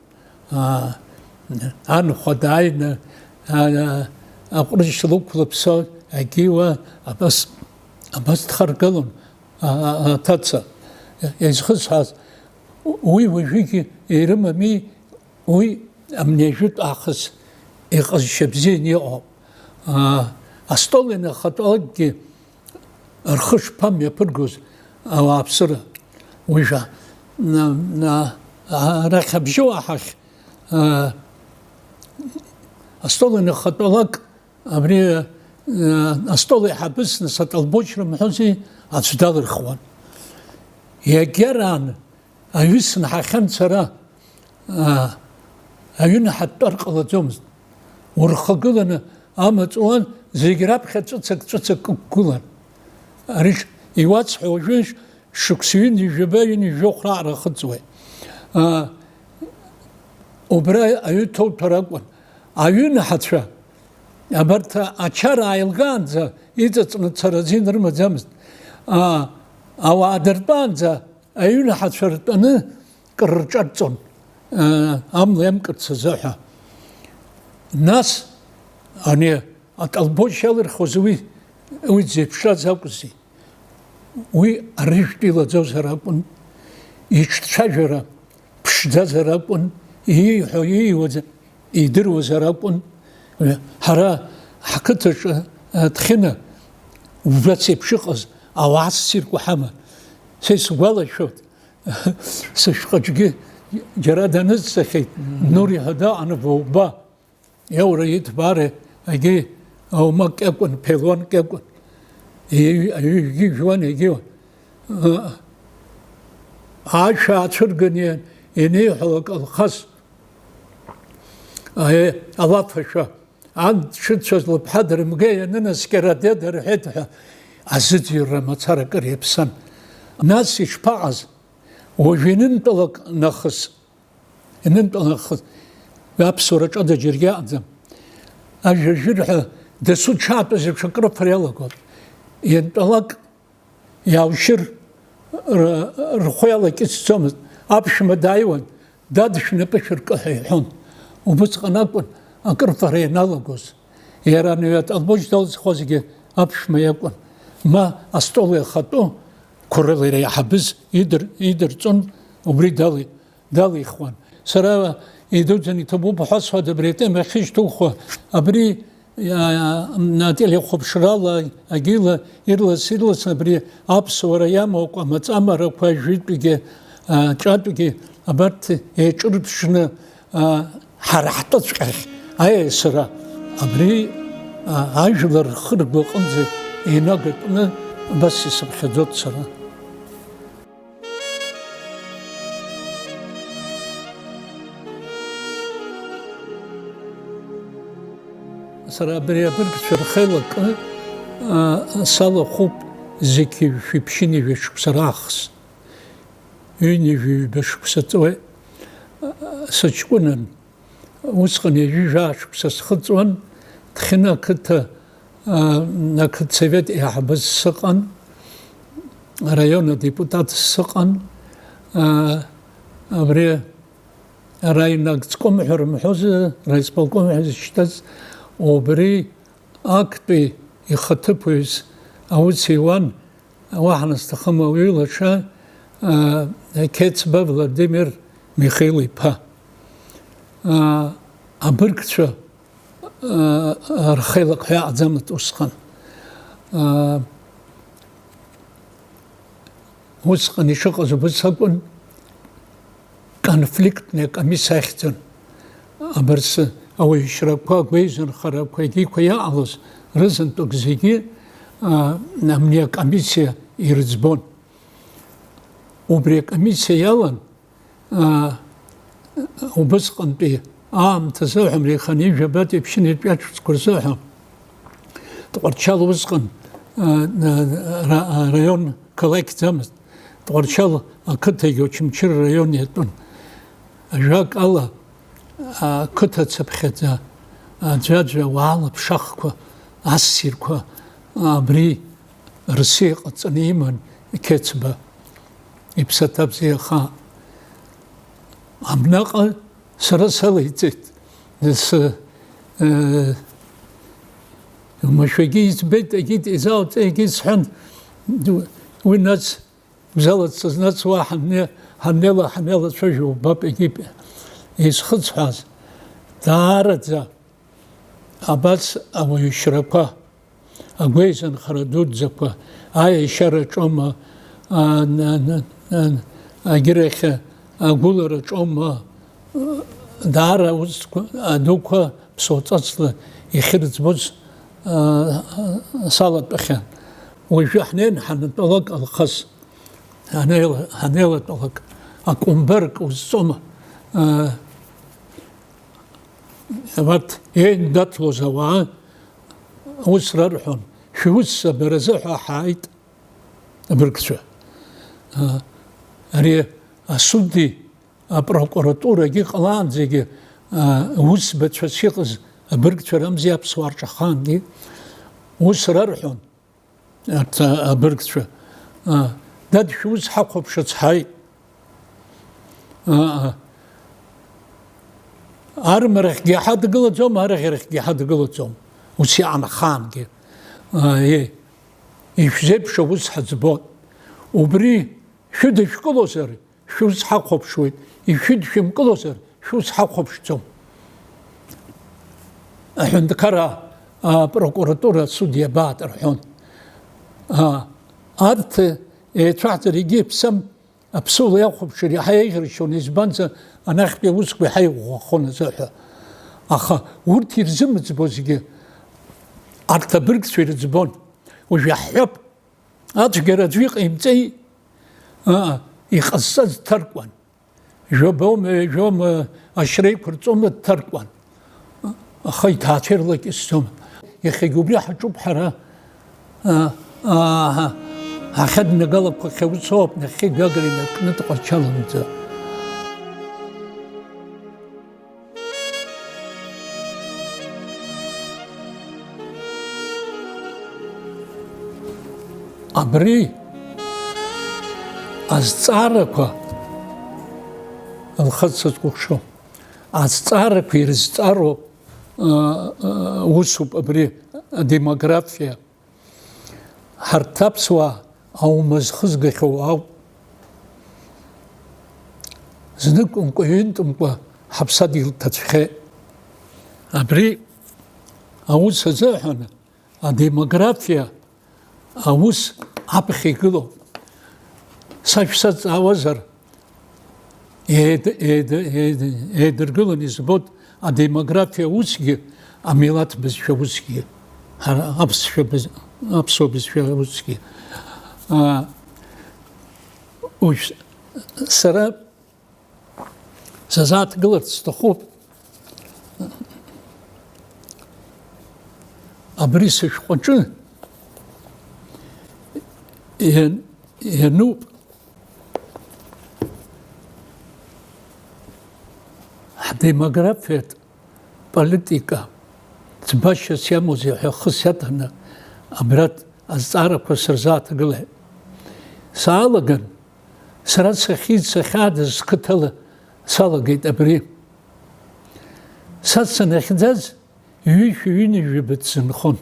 Аа, анхәа дааины, аа, аҟәрышь лықәлыԥсо, агьиуа, абас, абас дхаргалон, аа, аҭаца. Изхысҳәааз, уи уажәыгьы ирымами, уи амни ажәытә аахыс иҟазшьа бзианы иҟоуп. Аа, астол ианахатәалакгьы рхы шԥамҩаԥыргоз ауааԥсыра? Уажәы, на, на, арахь абжьы уаҳахь, аа, астол ианахатәалак, абри, аа, астол еиҳабыс нас атолбочра мҳәози аӡә далырхуан. Иагьараан аҩы сынҳахьан сара, аа, аҩы наҳатәтәар ҟалаӡомызт. Урхагыланы амаҵ уан, зегь раԥхьа ҵәыцак, ҵәыцак ықәгылан. Ари ш-, иуасҳәо уажәы ш-, шықәса ҩынҩажәаба, ҩынҩажәохә раҟара ахыҵуеит. Аа, убра аҩы ҭоуҭәар акәын. Аҩынаҳацәа абарҭ ачара ааилгаанӡа иҵыҵны цара азин рымаӡамызт. Аа, ауаа дыртәаанӡа аҩынаҳацәа ртәаны кыр рҿарҵон, аа, амла иамкырц азыҳәа. Нас ани атолбочь иалырхуаз уи, уи дзеиԥшраз акәзи? Уи арыжәтә илаӡозар акәын, иҿцәажәара ԥшӡазар акәын, ииҳәо, ииуаз идыруазар акәын. Ҳара ҳқыҭаҿы, а, Ҭхьына убас еиԥш иҟаз ауаа ссирқәа ҳаман. Са исгәалашәоит, сышәҟәаҿгьы џьара данысҵахьеит, Нури ҳәа даҟан, Ваоба. Иаура иҭбаара, егьи аумак иакәын, ԥелуанк иакәын. Иҩ-, аҩыжәгьы ижәуан, егьи, ы, ашә аацәырганы иан-, ианиҳәалак Алхас, аи, алаф ашәа, ан дшыцәаз лыԥҳа дырмга ианынаскьара деда рҳәеит ҳәа, азыӡырҩра мацара акыр иаԥсан. Нас ишԥаҟаз? Уажә ианынтәалак нахыс Ианынтәалахыз аԥсуара ҿада џьаргьы аҟаӡам. Ажәа-жәыр ҳәа дасу дшаатәаз еиԥш акрыфара иалагон. Иантәалак иааушьыр р-, рхәы иалакьысӡомызт. Аԥшәма дааиуан, дад, шәнапы шәыркы ҳәа иҳәон. Убысҟан акәын акрыфара ианалагоз. Иара ани атолбочь далҵхуазгьы аԥшәма иакәын. Ма астол иахатәу, қәрала иара иаҳабыз идыр-, идырҵон, убри дали-, далихуан. Сара идуӡӡан иҭабуп ҳәа сҳәоит абри атема ахьышьҭухуа. Абри, а, ателехәаԥшрала, агьила, ирлас-ирласны абри аԥсуара иамоу амаҵамарақәа, жәытәгьы, а, ҿатәгьы, абарҭ еиҿырԥшны, а, ҳара ҳтәыҵәҟьахь аиасра абри, а, ажәлар рхы-ргәы аҟынӡа инагатәны абас исыԥхьаӡоит сара. Сара абри абыргцәа рхеилакы, а, салахәуп зегь шәиԥшьынҩажәа шықәса раахыс. Ҩынҩажәаҩба шықәса ҵуеит. Сыҷкәынан, усҟан ҩажәи жәаа шықәса схыҵуан, Ҭхьына ақыҭа, а, ақыҭсовет еиҳабыз сыҟан, араион адепутат сыҟан, а, абри араинагӡком ҳәа рымҳәозар, раисполком ҳәа зышьҭаз, убри актәи ихаҭыԥуаҩыс аус иуан, уаҳа насҭахым ауаҩы лаша, а, Қьецба Владимир Михаил-иԥа. А, абыргцәа, а, рхеилак ҳәа иаҟаӡамызт усҟан. А, Усҟан ишыҟаз убыс акәын, конфликтная комиссиа ахьӡын. Абырс ауаҩшьрақәа, агәеизынхарақәа, егьиқәа иаҟалоз рызынтәык зегьы, а, абни акомиссиа ирыӡбон. Убри акомиссиа иалан, аа, убысҟантәи аамҭазы ҳәа, мреиханы ижәабатәи ԥшьынҩажәатәи ашықәсқәа рзы ҳәа, Тҟәарчал усҟан, аа, ра-, араион қалақьӡамызт. Тҟәарчал ақыҭагьы Очамчыра араион иатәын. Ажәакала, ақыҭа цыԥхьаӡа аӡәаӡәа уаала ԥшахқәа, ассирқәа абри рсы иҟаҵаны иман Қьецба. Иԥсаҭа бзиахааит. Абнаҟа сара салеиҵеит. Нас, э, уамашәагьы избеит, егьит изалҵ-, егьит сҳәан, уи нас, бзалаҵ-, нас уа ҳанне-, ҳаннеила, ҳанеилацәажәо убап, егьит исхысҳәааз. Даараӡа абас ауаҩшьрақәа, агәеизынхара дуӡӡақәа, аиашьараҿома, а, н-, н-, н-, агьырахь агәылараҿома, даара аусқәа, адуқәа ԥсоуҵасла иахьырӡбоз, а, салатәахьан. Уажәы ҳнеин ҳанатәалак, Алхас, ҳанеила-, ҳанеилатәалак, акәымбарк узҵома, а, Абарҭ еиндаҭлоз ауаа ус рарҳәон, шәус абаразы ҳәа ҳааит абыргцәа. Ари асуди апрокуратурагьы ҟалаанӡагьы, усбацәас иҟаз абыргцәа рымзи аԥсуаа рҿы ахаангьы ус рарҳәон. Арҭ абыргцәа, а, дад, шәус ҳахәаԥшырц ҳааит. А, а. Армарахьгьы ҳадгылаӡом, арӷьарахьгьы ҳадгылаӡом. Ус иаанхаангьы. А, е, ишәзеиԥш аус ҳаӡбон. Убри шәыдышәкылозар, шәус ҳахәаԥшуеит, ишәыдшәымкылозар, шәус ҳахәаԥшӡом. Аҳәынҭқарра, апрокуратура, асуд иабаат рҳәон. А, арҭ еицәаҳҵар егьи иаԥсам, аԥсуала иахәаԥшыр иаҳа еиӷьаршьон, избанзар, анахьтәи аусқәа иаҳа иӷәӷәахон азыҳәа. Аха урҭ ирзымыӡбозгьы арҭ абыргцәа ирыӡбон. Уажә иаҳҳәап, ацәгьара аӡәы иҟаимҵеи, аа, иҟазҵаз дҭаркуан. Жәабоума, ҩажәоума, ашьра еиқәырҵома дҭаркуан. Аха иҭаацәа ирлакьысӡом. Иахьагьы убри ҳаҿуп ҳара, аа, аа, ҳахьаднагалақәахьоу ус ауп, нахьхьи Гагра инаркны Тҟәарчаламӡа. Абри азҵаарақәа, Алхас, сазкәыхшоу, азҵаарақәа ирызҵаароу, ы, ы, усуп абри адемографиа. Ҳарҭ аԥсуаа аума зхызгахьоу ауп. Зныкымкәа-ҩынтәымкәа ҳаԥсадгьыл ҭацәхеит. Абри аус азыҳәан адемографиа аус аԥхьа игылоуп. Са шәсазҵаауазар, еид-, еид-, еид-, еидыргыланы избоит адемографиа усгьы, амилаҭ бызшәа усгьы, ҳара аԥсшәа быз-, аԥсуа бызшәа усгьы. А, уажә сара сазааҭгыларц сҭахуп. Абри сышәҟәаҿы иан-, иануп ҳдемографиатә политика ӡбашьас иамоузеи ҳәа ахы саҭаны абраҭ азҵаарақәа сырзааҭгылеит. Саалаган, сара сахьиз сахьаадыз сқыҭала салагеит абри. Са санахьӡаз, ҩышәи ҩынҩажәи быҭ сынхон.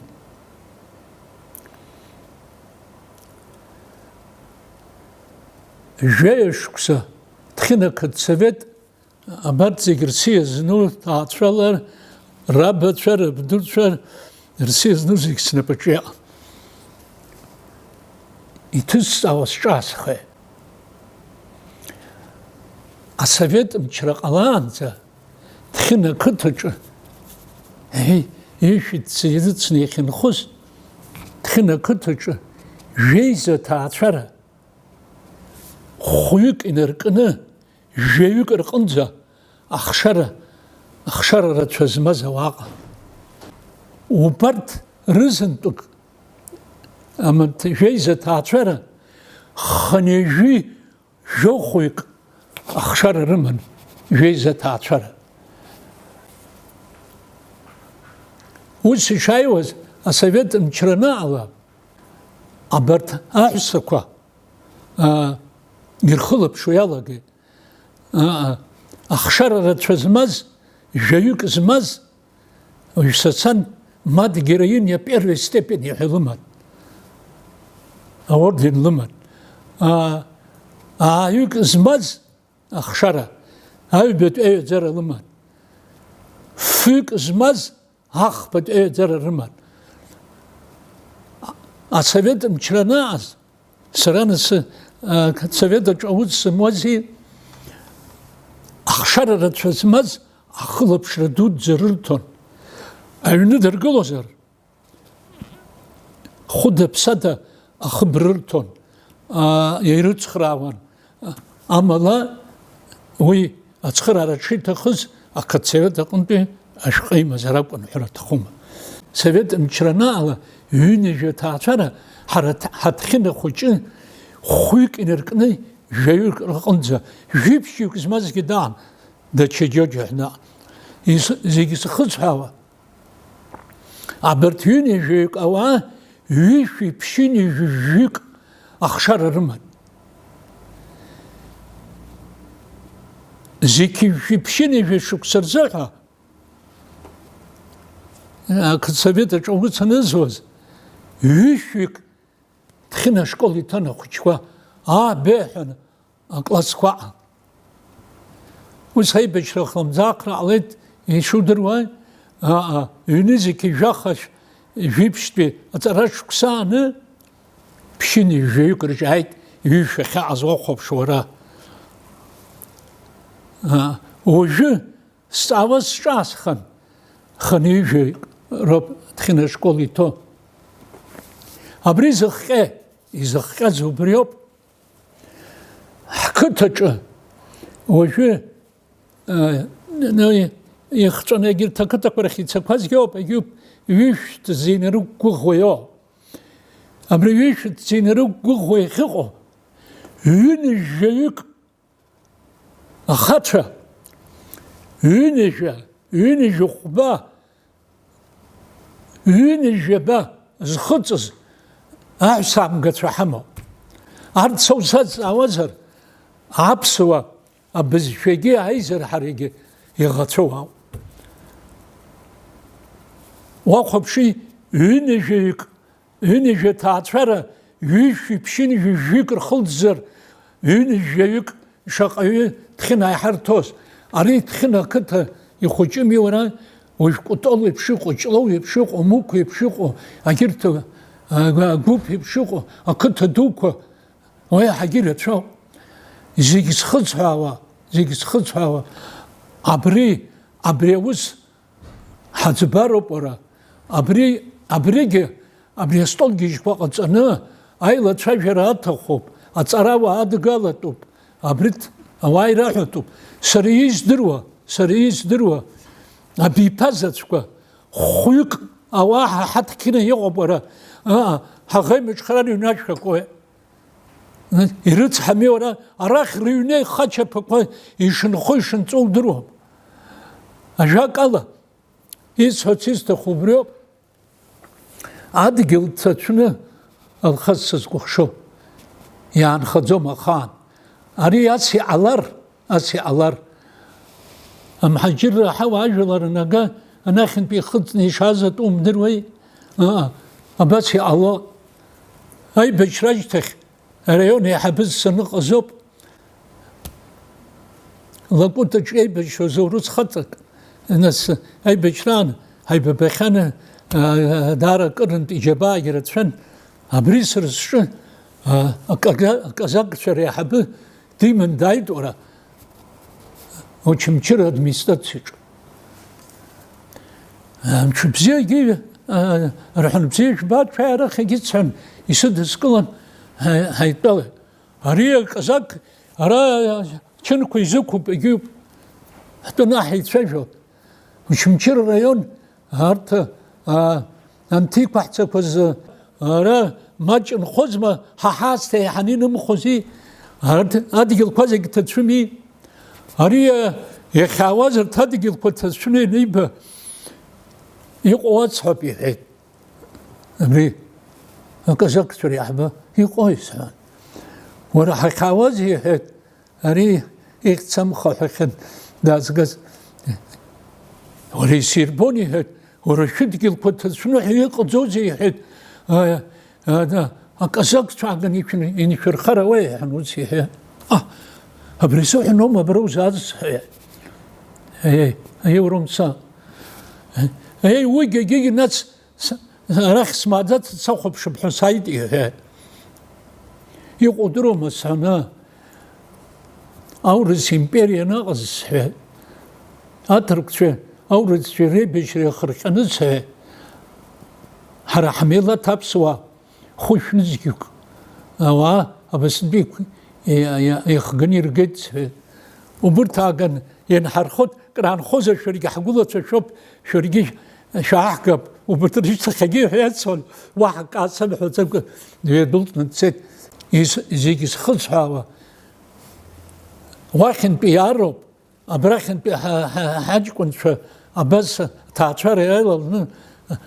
Жәаҩа шықәса Ҭхьына ақыҭсовет абарҭ зегь рсиа зну ҭаацәала, рабацәа, рабдуцәа, рсиа зну зегь снапаҿы иҟан. Иҭысҵаауа сҿаасхеит. Асовет мчра ҟалаанӡа Ҭхьына ақыҭаҿы, еи, ишәи ҵи рыцны иахьынхоз, Ҭхьына ақыҭаҿы жәеиза ҭаацәара хәҩык инаркны, жәаҩык рҟынӡа ахшара, ахшара рацәа змаз ауаа ыҟан. Убарҭ рызынтәык, амаҭ-, жәеиза ҭаацәара хынҩажәи жәохәҩык ахшара рыман, жәеиза ҭаацәара. Ус ишааиуаз, асовет мчра анаала, абарҭ аҳәсақәа, аа, ирхылаԥшуа иалагеит. Аа, ахшара рацәа змаз, жәаҩык змаз, уажә са сан, мад героиня первой степени ҳәа лыман. Аорден лыман. Аа, ааҩык змаз ахшара, аҩбатәи аҩаӡара лыман. Фҩык змаз ахԥатәи аҩаӡара рыман. Асовет мчра анааз, сара нас, а, совет аҿы аус зымуази, ахшара рацәа змаз ахылаԥшра дуӡӡа рырҭон. Аҩны дыргылозар, хәыда-ԥсада ахыб рырҭон, аа, ирыцхраауан. Амала уи ацхыраара дшиҭахыз ақыҭсовет аҟынтәи ашәҟәы имазар акәын, ҳәара аҭахума. Совет мчра анаала, ҩынҩажәа ҭаацәара ҳара ҭ-, ҳаҭхьына хәыҷы хәҩык инаркны, жәаҩык рҟынӡа, жәиԥшьҩык змазгьы даан, Дача Џьоџьа ҳәа. Ис-, зегь зхыцҳәаауа, абарҭ ҩынҩажәаҩык ауаа ҩышәи ԥшьынҩажәи жәаҩык ахшара рыман. Зқьи жәшәи ԥшьынҩажәи шықәса рзыҳәа ақыҭсовет аҿы аус анызуаз, ҩышәҩык Ҭхьына ашкол иҭан ахәыҷқәа, аа, беиҳәан, аклассқәа аҟан. Ус аибашьра хлымӡаахра ҟалеит, ишудыруа, аа, ҩнызқьи жәаха жәиԥшьтәи аҵара шықәса ааны, ԥшьынҩажәаҩык рҿы ааит, ҩышәа ахьаҟаз уахәаԥш уара. Аа, уажәы Сҵаауа сҿаасхан, хынҩажәаҩык роуп Ҭхьына ашкол иҭоу. Абри зыхҟьа, изыхҟьаз убриоуп. Ҳқыҭаҿы уажәы, э, ну, ихҵәаны егьырҭ ақыҭақәа рахь ицақәазгьы ауп, егьуп, ҩышәҭ зеинарықәгәыӷуа иоуп. Абри ҩышәҭ зеинарықәгәыӷуа иахьыҟоу, ҩынҩажәаҩык Ахацәа, ҩынҩажәа, ҩынҩажәи хәба, ҩынҩажәаба зхыҵыз аҳәсамгацәа ҳамоуп. Арҭ саусазҵаауазар, аԥсуа абызшәагьы аизырҳарагьы иӷацәоу ауп. Уахәаԥши, ҩынҩажәаҩык Ҩынҩажәа ҭаацәара ҩышәи ԥшьынҩажәи жәаҩык рхылҵзар, ҩынҩажәаҩык шаҟаҩы Ҭхьына иҳарҭоз. Ари Ҭхьына ақыҭа ихәыҷыми уара, уажә Кәтол еиԥш иҟоу, Ҷлоу еиԥш иҟоу, Мықә еиԥш иҟоу, агьырҭ, а, Гәыԥ еиԥш иҟоу ақыҭа дуқәа, уи иаҳагьы ирацәоуп. Зегь зхыцҳәаауа, зегь зхыцҳәаауа, абри, абри аус Ҳаӡбароуп уара. Абри, абригьы, абри астол гьежьқәа ҟаҵаны аилацәажәара аҭахуп, аҵарауаа адгалатәуп, абри ҭ-, ауаа ираҳәатәуп. Сара издыруа, сара издыруа, абиԥазаҵәқәа хәҩык ауаа ҳа-, ҳаҭқьына иҟоуп, уара, аа, ҳаӷеимаҿхара рыҩнашәқәакуеи? Ирыцҳами, уара, арахь рыҩны ихачаԥақәа ишынхо ишынҵәо удыруам. Ажәакала, исҳәарц исҭаху убриоуп. Адгьыл ҭацәны, Алхас, сызкәыхшоу, иаанхаӡом ахаан. Ари ас иҟалар, ас иҟалар, амҳаџьырра аҳауа ажәлар анага, анахьынтә ихыҵны ишааз атәы умдыруеи? Ыы, абас иҟало. Аибашьра ашьҭахь араион еиҳабыс саныҟаз ауп. Лакәытаҿ еибашьуаз урыс хаҵак, нас, аибашьраан ҳаибабахьан, аа, даара акырынтә иџьабаагьы рацәан. Абри сара сҿы, аа, аказа-, аказакцәа реиҳабы диман дааит, уара, Очамчыра администрациаҿы. Мшыбзиа егьи, аа, рҳәон, бзиа жәбап, шәааи арахь, егьи, сҳәан, исыдыскылан, ҳа-, ҳаидтәалеит. Ари аказак ара чынқәа изықәуп, егьиуп. Ҳтәаны ҳаицәажәо. Очамчыра раион, арҭ, а, анҭиқәаҳцақәаз, ара маҷ нхозма, ҳа ҳаасҭа еиҳаны инымхози, арҭ адгьылқәа зегь ҭацәыми. Ари, а, иахьаауаз арҭ адгьылқәа ҭацәны ианиба, иҟоу ацҳауп, иҳәеит. Абри аказакцәа реиҳабы иҟои, сҳәан. Уара ҳахьаауаз, иҳәеит, ари ихьӡ амхаҳәахьан даазгаз. Уара исирбон, иҳәеит, уара шәыдгьылқәа ҭацәны ҳәа иҟаӡоузеи, иҳәеит, а, а, да, аказакцәа ааганы ишәын-, иншәырхар ауеи, иҳәан ус иҳәеит. А, абри сыҳәаноума абра узааз, сҳәеит. Еи, еи, уара умца. Еи, уигь егьигь нас С-, арахь смааӡац, сахәаԥшып ҳәа сааит, иҳәеит. Иҟоу удыруама, сҳәаны, аурыс империа аныҟаз, сҳәеит. Аҭырқәцәеи аурысцәеи реибашьра иахырҟьаны, сҳәеит. Ҳара ҳмилаҭ аԥсуаа хәышә нызқьҩык ауаа абасынтәиқәа иа-, иа-, иахганы иргеит, сҳәеит. Убырҭ ааган ианҳархоит, краанхозар, шәаргьы ҳгәылацәа шәоуп, шәаргьы шәааҳгап, убарҭ рышьҭахьгьы, ҳәа иацәцон, уаҳа акы аасымҳәаӡакәа дҩадәылҵны дцеит. Ис-, зегь зхысҳәаауа уахьынтәи иаароуп, абрахьынтәи ҳа-, ҳа-, ҳаҷкәынцәа абас аҭаацәара иалаланы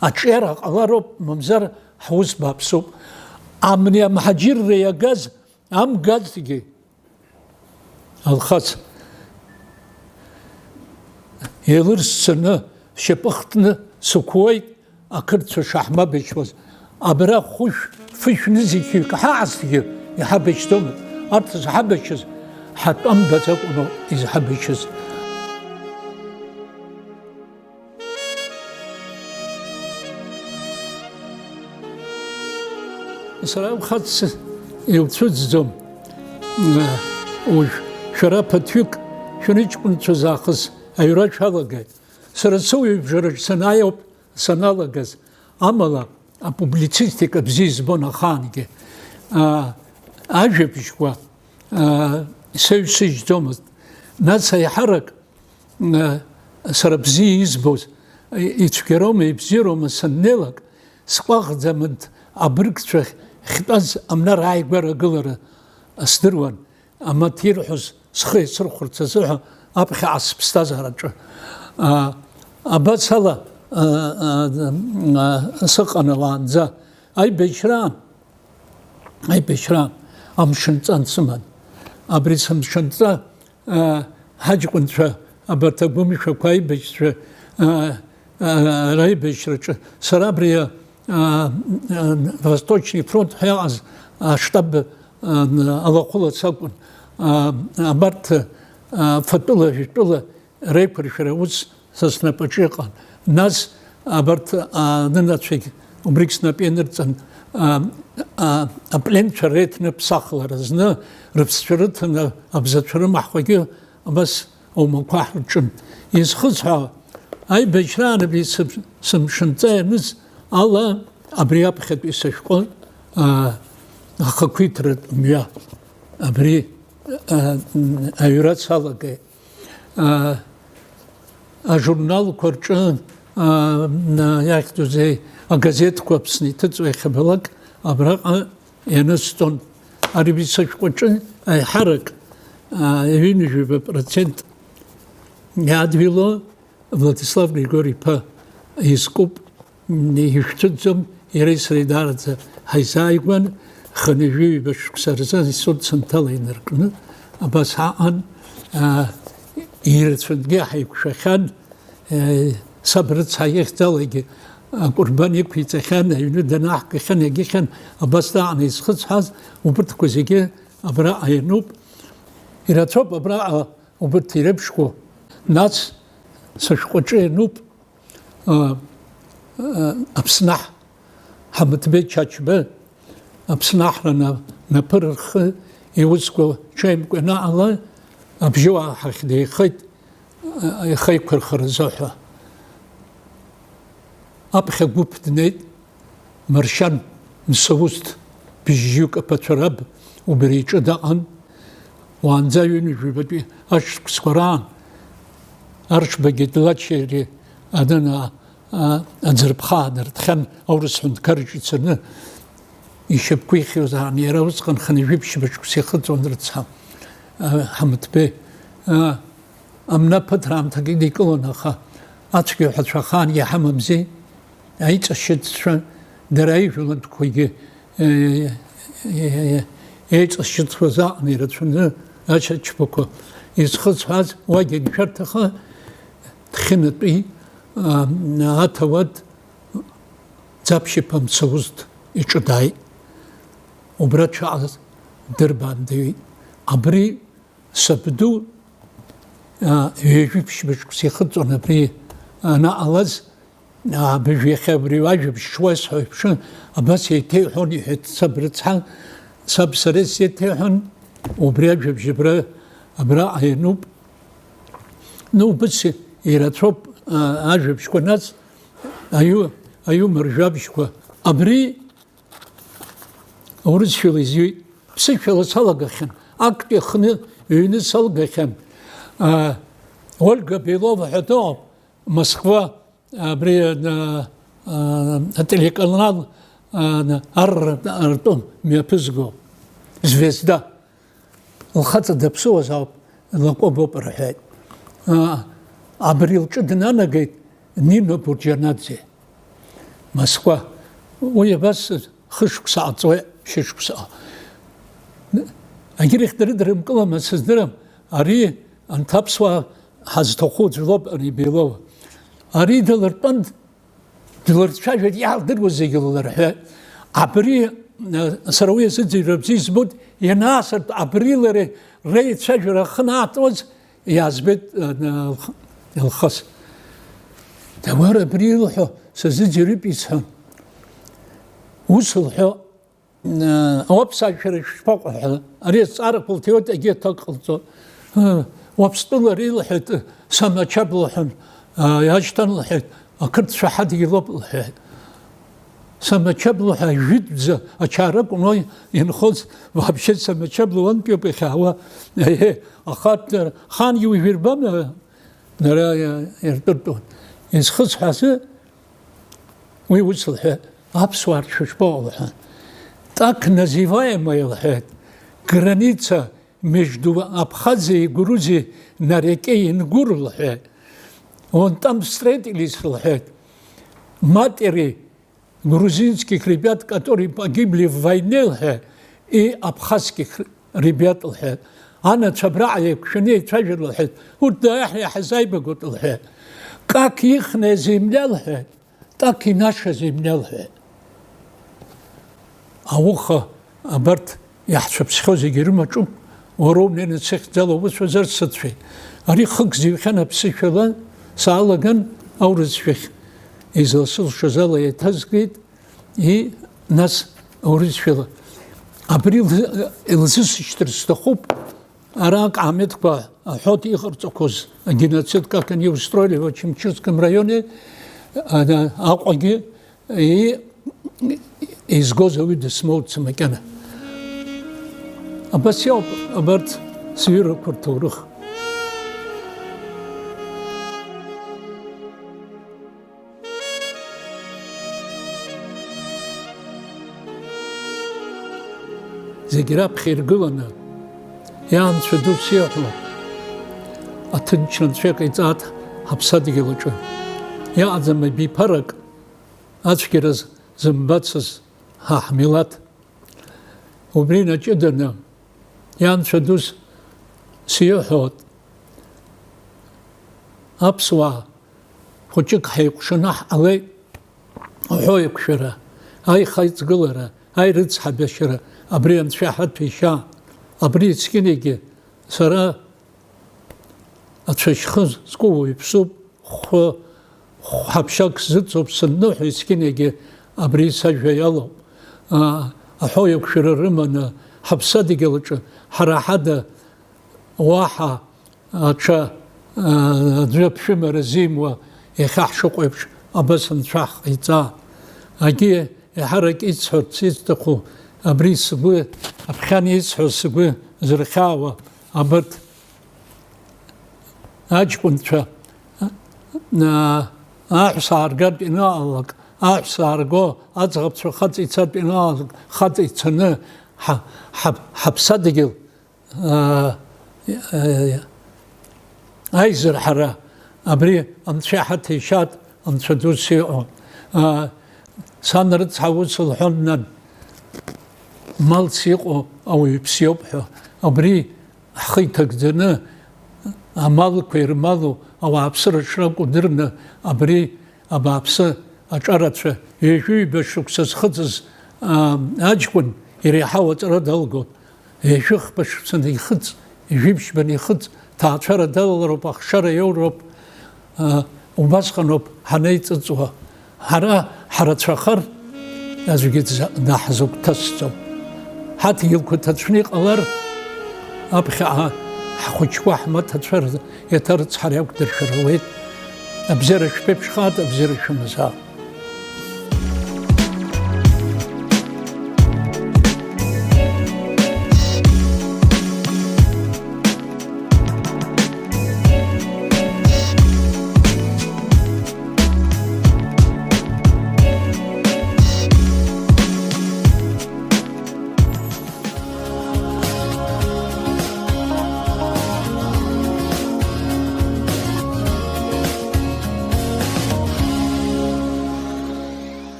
аҿиара ҟалароуп, мамзар ҳус бааԥсуп. Амни амҳаџьырра иагаз, амгазҭгьы, Алхас, еилырсцаны, шьапы хтны сықәуеит, ақырҭцәа шаҳмабашьуаз. Абра хәышә, фышә нызқьҩык ҳаҟазҭгьы иҳабашьӡомызт. Арҭ зҳабашьыз ҳатәамбаӡакәын изҳабашьыз. Сара Алхас иуцәыӡӡом. Уажә шәара ԥыҭҩык шәаныҷкәынцәаз аахыс аҩра шәалагеит. Сара сыуаҩыбжараҿ санааи ауп саналагаз, амала апублицистика бзиа избон ахаангьы. А, ажәабжьқәа, а, саҩсыжьӡомызт. Нас аиҳарак, а, сара бзиа избоз, и-, ицәгьароума, ибзиароума саннеилак, скәаӷӡа мыд абыргцәа ахьтәаз амнар ааигәара агылара сдыруан. Амаҭ ирҳәоз схы иасырхәарц азыҳәа аԥхьаҟа сыԥсҭазаараҿы, а, абас ала, а, а, а, сыҟан уаанӡа. Аибашьраан, аибашьраан амшынҵа ансыман. Абри сымшынҵа, а, ҳаҷкәынцәа, абарҭ агәымшәақәа аибашьцәа, а, а, раибашьраҿы сара абри, а, а, Восточный фронт ҳәа иҟаз аштаб, а, алахәыла сакәын. А, абарҭ, а, фатәыла, жәтәыла реиқәыршәара ус са снапаҿы иҟан. Нас абарҭ, а, анынацәагь убригь снапы ианырҵан, а, а, апленцәа реиҭныԥсахлара зны рыԥсцәа рыҭаны абзацәа рымаҳәқәагьы абас аумақәа ҳарҿын. Изхысҳәаауа, аибашьраан абри сып-, сымшынҵа ианыз ала абри аԥхьатәи сышәҟәы, а, ахақәиҭратә мҩа абри, а, аҩра салагеит. А, ажурналқәа рҿы, а, на-, иахьӡузеи, агазеҭқәа Аԥсны иҭыҵуа иахьабалак абраҟа ианысҵон. Ари сышәҟәаҿы аиҳарак, а, ҩынҩажәаба процент иадҩыло Владислав Григори-иԥа изкуп, ишәҭыҵӡом, иареи сареи даараӡа ҳаизааигәан, хынҩажәи ҩба шықәса рзы аинститут Цанҭала инаркны абас ҳаҟан, а, ирацәангьы ҳаиқәшәахьан, Е, саб рыцҳа ихьӡалагьы акәырбан иқәиҵахьан, аҩны данаҳгахьан, иагьыхьан, абас даҟаны изхысҳәааз, убырҭқәа зегьы абраҟа иануп. Ирацәоуп абраҟа убырҭ иреиԥшқәоу. Нас сышәҟәаҿы иануп, а, а, Аԥснаҳ Ҳамыҭбеи Чачба, Аԥсны аҳра на-, наԥыр рхы иусқәа ҽеимкәа ианаҟала, абжьыуаа ҳахь деихеит, ихы еиқәырхаразы ҳәа. Аԥхьа гәыԥ днеит, Маршьан Мсаусҭ, бжьҩык аԥацәа раб, убри иҿы даҟан. Уаанӡа ҩынҩажәибатәи ашықәсқәа раан Аршбагьы Длачери адына, а, аӡырԥхаа дыртхьан, аурыс ҳәынҭқарраҿы ицаны, ишьапқәа ихьуазаарын, иара усҟан хынҩажәи ԥшьба шықәса ихыҵуан рыцҳа, а, Ҳамыҭбеи. А, амна ԥыҭраамҭак идикылон, аха ацәгьауҳәацәа ахаан иҳамамзи, аиҵашьыццәа, дара аижәлантәқәагьы, е, е, е, еиҵашьыцуаз аҟны ирацәаны ашьаҿбақәа изхысҳәааз, уагьы аншәарҭаха, Дхьынатәи, а, аҭауад Ӡаԥшьиԥа Мсаусҭ иҿы дааит. Убра дшаҟаз дырбаандаҩит. Абри сабду, а, ҩажәи ԥшьба шықәса ихыҵуан абри анаҟалаз, а, абыржә иахьа абри ажәабжь шуасҳәо еиԥш, абас еиҭеиҳәон, иҳәеит саб рыцҳа, саб сара исзеиҭеиҳәон, убри ажәабжь абра, абраҟа иануп. Ну, убыс ирацәоуп, а, ажәабжьқәа, нас аиу-, аиумор жәабжьқәа. Абри урысшәала изҩит. Ԥсышәала салагахьан, актәи ахны ҩны салгахьан. А, Ольга Белова ҳәа дыҟоуп, Москва, абри, а, а, ателеканал, а, ар-, ртәы мҩаԥызго, Звезда. Лхаҵа даԥсыуаз ауп, лакәыбоуп рҳәеит. А, абри лҿы днанагеит Нино Бурџьанаӡе, Москва. Уи абас хышықәса ҟаҵуеит, шьышықәса. Агьырахь дара дрымкылама сыздырам, ари анҭ аԥсуаа ҳазҭаху аӡә лоуп, ари Белова. Ари дылыртәан, Длырцәажәеит, иаалдыруаз зегьы ллырҳәеит. Абри, э, сара уи азыӡырҩра бзиа избоит, ианаасыртә абри лареи реицәажәара ахы анаатуаз иаазбеит, э, лх-, лхыс. Дауар абри илҳәо сазыӡырҩып исҳәон. Ус лҳәо, Уаԥсаа шәара шәышԥаҟоу ҳәа, ари азҵаарақәа лҭиуеит, егьи аҭак ҟалҵо. Уаԥстәыла ари лҳәеит, Самачаб лҳәан, иашьҭан лҳәеит, ақырҭцәа ҳадгьылоуп лҳәеит. Самачаб лҳәа жәытәӡа ачара акәын уа инхоз, вообще Самачаб луантәиуп иахьаауа. Еҳе, аха арҭ дара, хан иужәирбама, дара иртәыртәуан. Изхысҳәаазы, Уи ус лҳәеит, аԥсуаа ршәышәпоуа лҳәан. Так называемая лҳәеит, граница между Абхазией и Грузией на реке Ингур лҳәеит. Вон там встретились лҳәеит, матери грузинских ребят, которые погибли в войне лҳәеит, и абхазских ребят лҳәеит. Анацәа абраҟа еиқәшәаны еицәажәар лҳәеит. Урҭ даиаҳа иаҳзааибагоит лҳәеит. Как ихная земля лҳәеит. Так и наша земля лҳәеит. Ауха абарҭ иаҳцәыԥсхьоу зегьы ирымаҿуп, уара унеины сыхьӡала уцәазар сыцәеит. Ари хык зыҩхьан аԥсышәала саалаган, аурысшәахь изласылшоз ала еиҭазгеит, и, нас аурысшәала. Абри лзы-, илзысышьҭыр сҭахуп. Ара акаамеҭқәа аҳәоит иҟарҵақәоз, агеноцид, как они устроили в Очамчырском районе, а, Аҟәагьы, и-, изгоз ауаҩы дысмоуцт макьана. Абас иоуп абарҭ сҩырақәа рҭоурых. зегь раԥхьа иргыланы, ианцәа дус иаҳәо, аҭынчра анцәа иҟаиҵааит ҳаԥсадгьыл аҿы. Иаҟаӡам абиԥарак ацәгьара зымбацыз ҳа ҳмилаҭ. Убри наҷыданы, ианцәа дус сиҳәоит, аԥсуаа хәыҷык ҳаикәшаны ҳҟалеит, аҳәоуеиқәшәара, аихаҵгылара, аирыцҳабашьара, абри анцәа иҳаҭәеишьа, абри есқьынагьы сара ацәашьхы зку уаҩԥсуп, хәы, хәҳаԥшьак сзыҵоуп, сынныҳәа есқьынагьы абри сажәа иалоуп. Аа, аҳәоуеиқәшәара рыманы ҳаԥсадгьыл аҿы ҳара ҳада уаҳа аҽа, аа, аӡәы аԥшәымара зимуа иахьа ҳшыҟоу еиԥш абас анцәа ҳҟаиҵа. Агьи еиҳарак исҳәарц исҭаху, абри сгәы аԥхьан исҳәо сгәы зырхьаауа абарҭ аҷкәынцәа, аа, аҳәса ааргартә ианаалак, аҳәса аарго аӡӷабцәа хаҵа ицартә ианаалак, хаҵа ицаны ҳа-, ҳа-, ҳаԥсадгьыл, аа, аизырҳара абри анцәа иҳаҭәеишьааит, анцәа дус иҟоу. Аа, сан рыцҳа ус лҳәон, нан, малс иҟоу ауаҩԥс иоуп ҳәа. Абри ҳхы иҭагӡаны, амалқәа ирмалу ауааԥсыра шракәу дырны, абри абааԥсы аҿарацәа ҩажәи ҩба шықәса зхыҵыз, аа, аҷкәын иреиҳау аҵара далгоит. Ҩажәи хԥа шықәса анихыҵ, ҩажәи ԥшьба анихыҵ, ҭаацәара далалароуп, ахшара иоуроуп, аа, убасҟаноуп ҳанеиҵыҵуа. Ҳара ҳрацәахар, аӡәгьы дза-, даҳзыгәҭасҵом. Ҳадгьылқәа ҭацәны иҟалар, аԥхьаҟа ҳхәыҷқәа ҳмаҭацәа рзы иаҭарыцҳара иақәдыршәар ауеит. Абзиара шәԥеиԥшхааит, абзиара шәымазааит.